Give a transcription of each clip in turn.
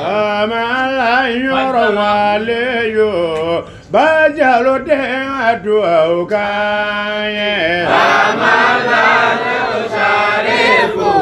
Amala yɔrɔ wale yo Bajalo den ka duwawu k'an ye. Amala Sharifu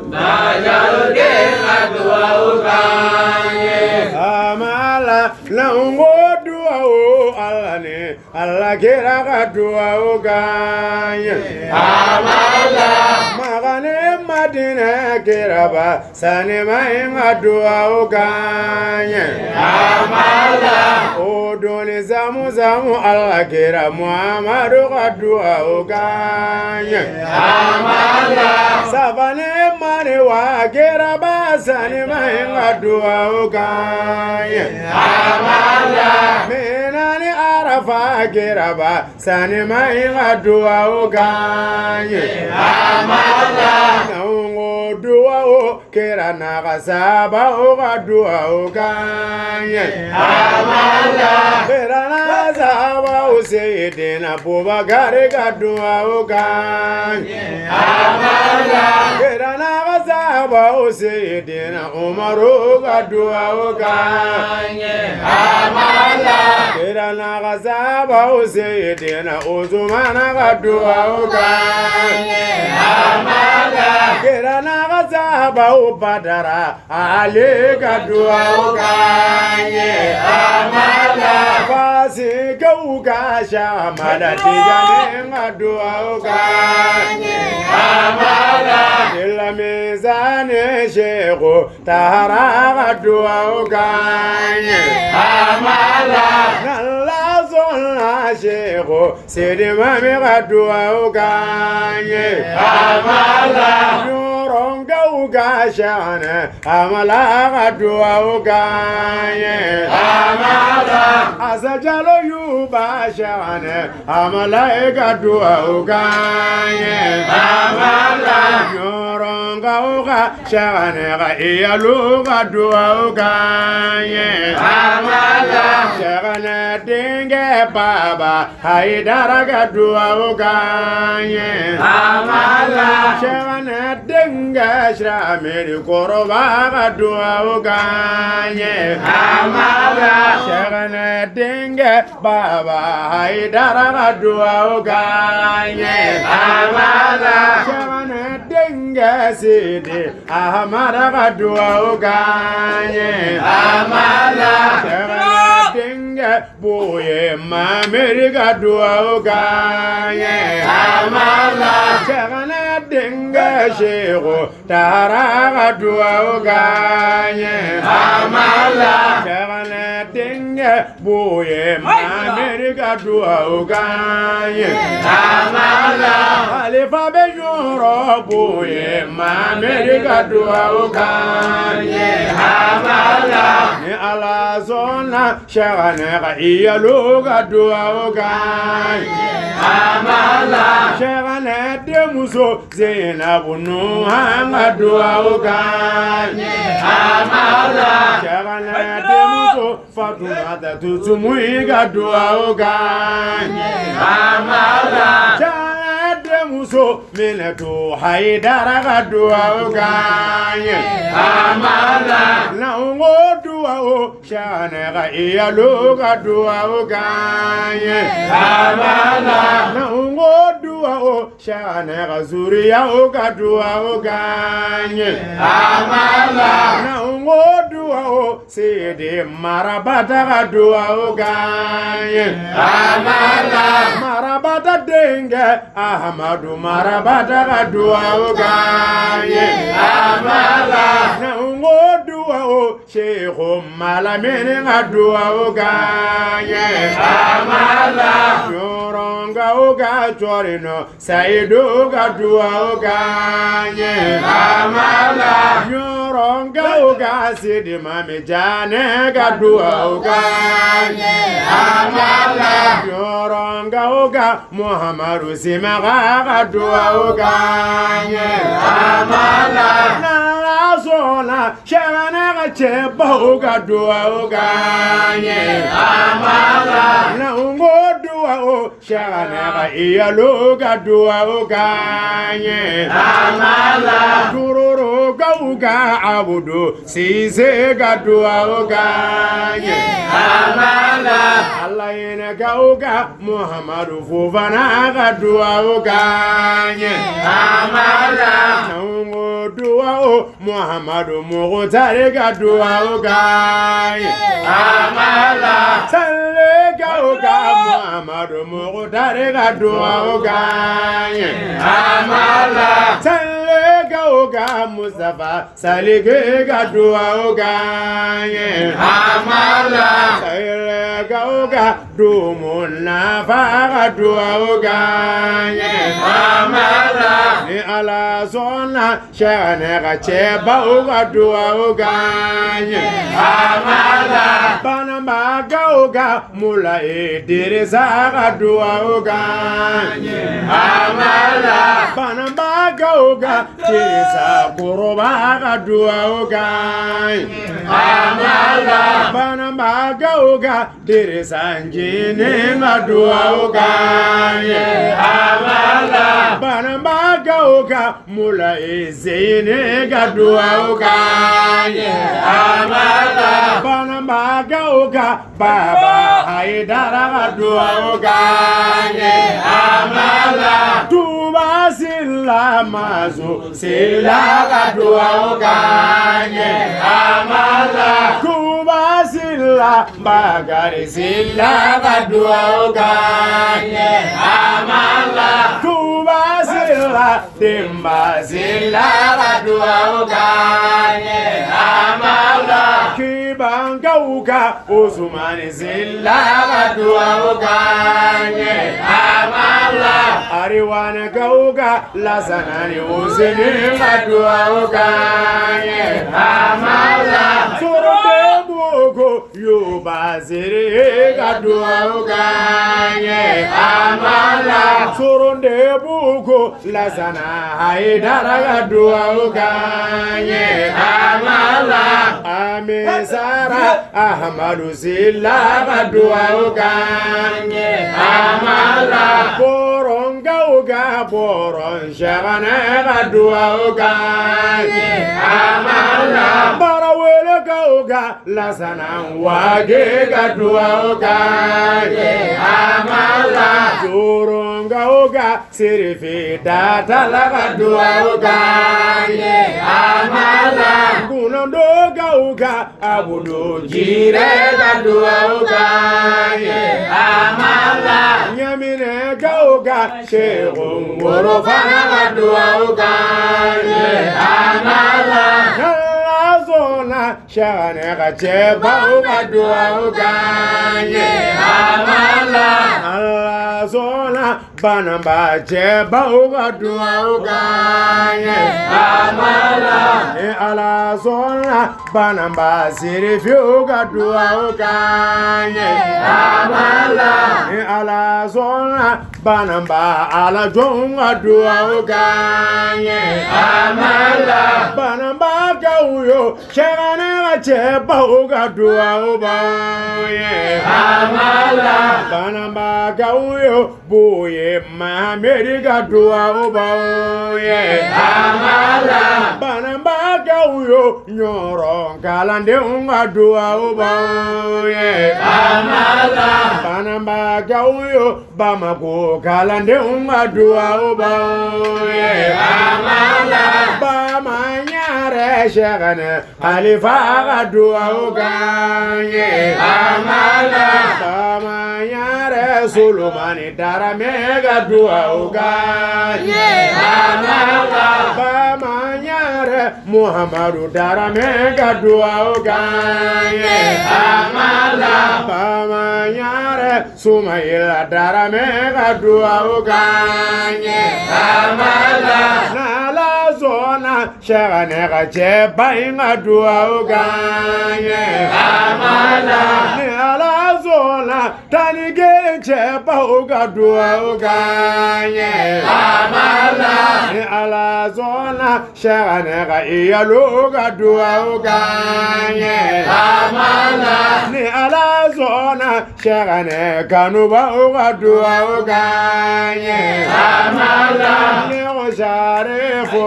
Bajalo den ka duwawu k'an ye. Amala n'anw ko duwawu Ala ni Ala kira ka duwawu k'an ye. Amala Magane Madinɛ kiraba sanima in ka duwawu k'an ye. Amala O doni zamu zamu Ala kira Muhamadu ka duwawu k'an ye. Amala Safane mariwa kiraba sanima in ka duwawu k'an ye. Amala Minani arafa kiraba sanima in ka duwawu k'an ye. Amala N'anw ko duwawu kira n'a ka sabaw ka duwawu k'an ye. Amala Kira n'a ka sabaw Seyidina Bubakari ka duwawu k'an ye. Amala Kira n'a ka sabaw Seyidina Umaru ka duwawu k'an ye. Amala Kira n'a ka sabaw Seyidina Usumana ka duwawu k'an ye. Amala Kira n'a ka sabaw Badara Ale ka duwawu k'an ye. Amala Fasikaw ka Samada Tijani ka duwawu k'an ye. Amala Lamizani Seku Tahara ka duwawu k'an ye. Amala N'Ala sɔnna Seku Sidi Mami ka duwawu k'an ye. Amala Ɲɔrɔnkaw ka Sɛkinɛ Amala ka duwawu k'an ye. Amala Asajalo Yuba Sɛkinɛ Amala e ka duwawu k'an ye. Amala Ɲɔrɔnkaw ka Sɛkinɛ ka Iyalu ka duwawu k'an ye. Amala Sɛkinɛ denkɛ Baba Hayidara ka duwawu k'an ye. Amala Sɛkinɛ denkɛ Sirameri Kɔrɔba ka duwawu k'an ye. Amala Sɛkinɛ denkɛ Baba Hayidara ka duwawu k'an ye. Amala Sɛkinɛ denkɛ Sidi Ahamada ka duwawu k'an ye. Amala Sɛkinɛ denkɛ Boye Mameri ka duwawu k'an ye. Amala Sɛkinɛ denkɛ Seku Tahara ka duwawu k'an ye. Amala Sɛkinɛ denkɛ Boye Mameri ka duwawu k'an ye. Amala Khalifa bɛ Ɲɔrɔ Boye Mameri ka duwawu k'an ye. Amala Ni Ala sɔnna Sɛkinɛ ka iyalu ka duwawu k'an ye. Amala Sɛkinɛ denmuso Zenabu Nuhan ka duwawu k'an ye. Amala Sɛkinɛ denmuso Fatumata Tusumuyi ka duwawu k'an ye. Amala Sɛkinɛ denmuso Minɛtu Hayidara ka duwawu k'an ye. Amala N'anw ko duwawu Sɛkinɛ ka iyalu ka duwawu k'an ye. Amala N'anw ko duwawu Sɛkinɛ ka zuriyaw ka duwawu k'an ye. Amala N'anw ko duwawu Sidi Marabata ka duwawu k'an ye. Amala Marabata denkɛ Ahamadu Marabata ka duwawu k'an ye. Amala N'anw ko duwawu Seku Malamini ka duwawu k'an ye. Amala Ɲɔrɔnkaw ka Cɔrinɔ Sayidu ka duwawu k'an ye. Amala Ɲɔrɔnkaw ka Sidi Mami Janɛ ka duwawu k'an ye. Amala Ɲɔrɔnkaw ka Muhamadu Simaga ka duwawu k'an ye. Amala N'Ala sɔnna Sɛkinɛ ka cɛbaw ka duwawu k'an ye. Amala N'anw ko duwawu duwawu Sɛkɛnɛ ka iyalo ka duwawu k'an ye. Amala. Tororokaw ka Abudu Sise ka duwawu k'an ye. Amala. Alayinɛkaw ka Muhamadu Fofana ka duwawu k'an ye. Amala. N'anw ko duwawu Muhamadu Mukutari ka duwawu k'an ye. Amala. Salekaw ka Muhamadu Mukutari ka duwawu k'an ye. Amala. Salekaw ka Mustafa Salike ka duwawu k'an ye. Amala. Salekaw ka Dumu Nafa ka duwawu k'an ye. Amala. Ni Ala sɔnna Sɛkɛnɛ ka cɛbaw ka duwawu k'an ye. Amala. Banambakaw ka Mulayi Dirisa ka duwawu k'an ye. Amala. Banambakaw ka Dirisa Koroba ka duwawu k'an ye. Amala. Banambakaw ka Dirisa Njinin ka duwawu k'an ye. Amala. Banambakaw ka Mulayi Zeyini ka duwawu k'an ye. Amala. Banambakaw ka Baba Hayidara ka duwawu k'an ye. Amala. Tuba Sila Mazo Sila ka duwawu k'an ye. Amala. Tuba Sila Bakari Sila ka duwawu k'an ye. Amala. Tuba Sila Denba Sila ka duwawu k'an ye. Amala. Kibankaw ka Usumani Sila ka duwawu k'an ye. Amala. Ariwanakaw ka Lasana ni Useni ka duwawu k'an ye. Amala. Sorodebugu Yoba Sere ka duwawu k'an ye. Amala. Sorondebugu Lasana Hayidara ka duwawu k'an ye. Amala. Amisara Ahamadu Sila ka duwawu k'an ye. Amala. Boronkaw ka Boron Sɛkɛnɛ ka duwawu k'an ye. Amala. Barawelekaw ka Lasana Wage ka duwawu k'an ye. Amala. Joronkaw ka Serifi Datala ka duwawu k'an ye. Amala. Gunondokaw ka Abudu Jire ka duwawu k'an ye. Amala. Ɲaminɛkaw ka Seku Ngoro fana ka duwawu k'an ye. Amala. N'Ala sɔnna Sɛkɛnɛ ka cɛbaw ka duwawu k'an ye. Amala. Ala sɔnna Banamba cɛbaw ka duwawu k'an ye. Amala. Ni Ala sɔnna Banamba Serifiw ka duwawu k'an ye. Amala. Ni Ala sɔnna Banamba Alajɔnw ka duwawu k'an ye. Amala. Banambakaw yo Sɛkɛnɛ ka cɛbaw ka duwawu b'aw ye. Amala. Banambakaw yo Boye Mahamedi ka duwawu b'aw ye. Amala. Banambakaw yo Ɲɔrɔ kalandenw ka duwawu b'aw ye. Amala. Banambakaw yo Bamako kalandenw ka duwawu b'aw ye. Amala. Bamaɲarɛ Sɛkɛnɛ Kalifa ka duwawu k'an ye. Amala. Bamaɲarɛ Solomani Daramɛ ka duwawu k'an ye. Amala. Bamaɲarɛ Muhamadu Daramɛ ka duwawu k'an ye. Amala. Bamaɲarɛ Sumayila Daramɛ ka duwawu k'an ye. Amala. N'Ala sɔnna Sɛkɛnɛ ka cɛba in ka duwawu k'an ye. Amala. Ni Ala sɔnna sɔnna 11 cɛbaw ka duwawu k'an ye. Amala. Ni Ala sɔnna Sɛkinɛ ka iyalo ka duwawu k'an ye. Amala. Ni Ala sɔnna Sɛkinɛ kanubaw ka duwawu k'an ye. Amala. Ne ko Sarifu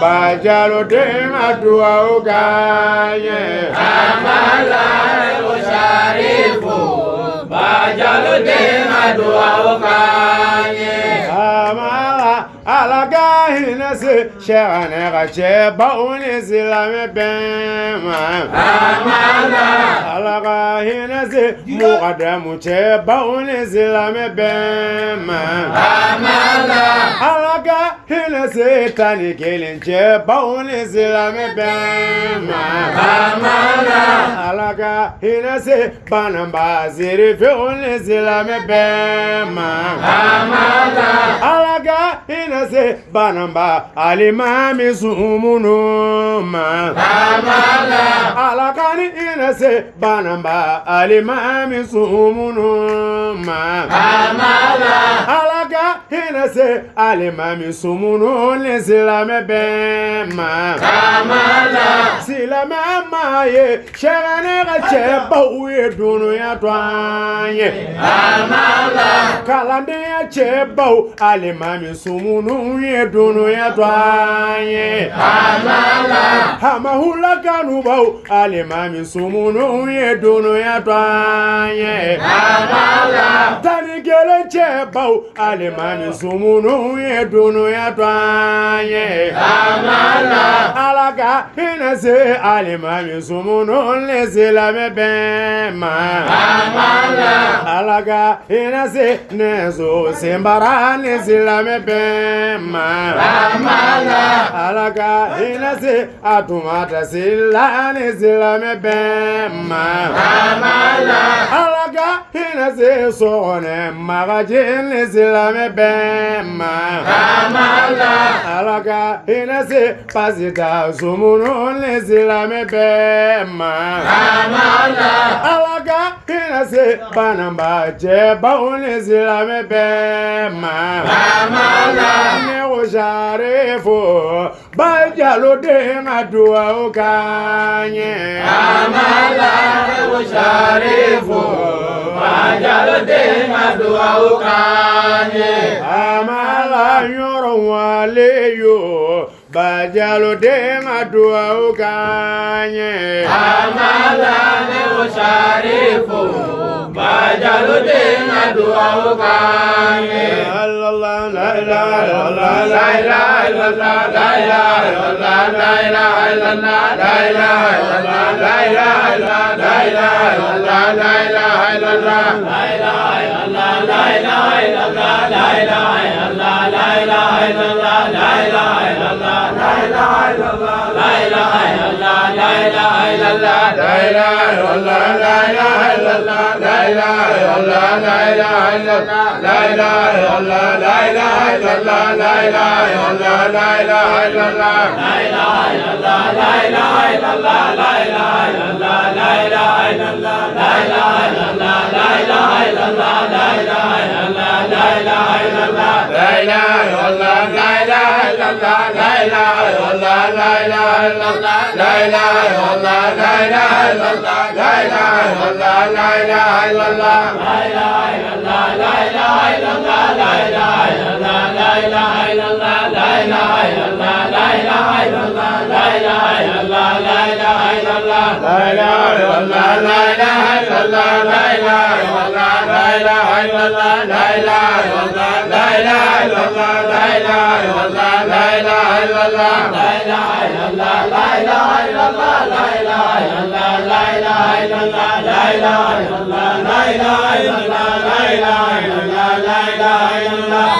Bajalo den ka duwawu k'an ye. Amala ne ko Sarifu Bajalo den ka duwawu k'an ye. Amala Ala ka hinɛ se Sɛkinɛ ka cɛbaw ni silamɛ bɛɛ ma. Amala. Ala ka hinɛ se mukadamu cɛbaw ni silamɛ bɛɛ ma. Amala. Ala ka hinɛ se 11 cɛbaw ni silamɛ bɛɛ ma. Amala. Ala ka hinɛ se Banamba Serifew ni silamɛ bɛɛ ma. Amala. Ala ka hinɛ se Banamba Alimami Sumunu ma. Amala. Ala ka ni hinɛ se Banamba Alimami Sumunu ma. Amala. Ala ka hinɛ se Alimami Sumunu ni silamɛ bɛɛ ma. Amala. Silamɛ ma ye Sɛkinɛ ka cɛbaw ye dunuya to an ye. Amala. Kalandenya cɛbaw Alimami Sumunu ye dunuya to an ye. Amala. Hamahula kanubaw Alimami Sumunu ye dunuya to an ye. Amala. 11 cɛbaw Alimami Sumunu ye dunuya to an ye. Amala. Ala ka hinɛ se Alimami Sumunu ni silamɛ bɛɛ ma. Amala. Ala ka hinɛ se Nɛnso Senbara ni silamɛ bɛɛ ma. Amala. Ala ka hinɛ se Atumata Sila ni silamɛ bɛɛ ma. Amala. Ala ka hinɛ se Sɔgɔnɛ Magaji ni silamɛ bɛɛ ma. Amala. Ala ka hinɛ se Pasita Sumunu ni silamɛ bɛɛ ma. Amala. Ala ka hinɛ se Banamba cɛbaw ni silamɛ bɛɛ ma. Amala. Ne ko Sarifu Bajalo den ka duwawu k'an ye. Amala ne ko Sarifu Bajalo den ka duwawu k'an ye. Amala yɔrɔ wale yo Bajalo den ka duwawu k'an ye. Amala ne ko Sarifu Bajalo den ka duwawu k'an ye. Allah la ilaha illallah La ilaha illallah, la ilaha illallah, la ilaha illallah, la ilaha illallah, la ilaha illallah, la ilaha illallah, la ilaha illallah. La ilaha illallah, la ilaha illallah, la ilaha illallah, la ilaha illallah, la ilaha illallah, la ilaha illallah, la ilaha illallah, la ilaha illallah. La ilaha illallah, la ilaha illallah, la ilaha illallah, la ilaha illallah, la ilaha illallah, la ilaha illallah, la ilaha illallah, la ilaha illallah. La ilaha illallah, la ilaha illallah, la ilaha illallah, la ilaha illallah, la ilaha illallah, la ilaha illallah, la ilaha illallah, la ilaha illallah. La ilaha illallah, la ilaha illallah, la ilaha illallah, la ilaha illallah, la ilaha illallah, la ilaha illallah, la ilaha illallah, la ilaha illallah. La ilaha illallah, la ilaha illallah, la ilaha illallah, la ilaha illallah, la ilaha illallah, la ilaha illallah, la ilaha illallah, la ilaha illallah. La ilaha illallah, la ilaha illallah, la ilaha illallah, la ilaha illallah, la ilaha illallah, la ilaha illallah, la ilaha illallah, la ilaha illallah. La ilaha illallah, la ilaha illallah, la ilaha illallah, la ilaha illallah, la ilaha illallah, la ilaha illallah, la ilaha illallah, la ilaha illallah.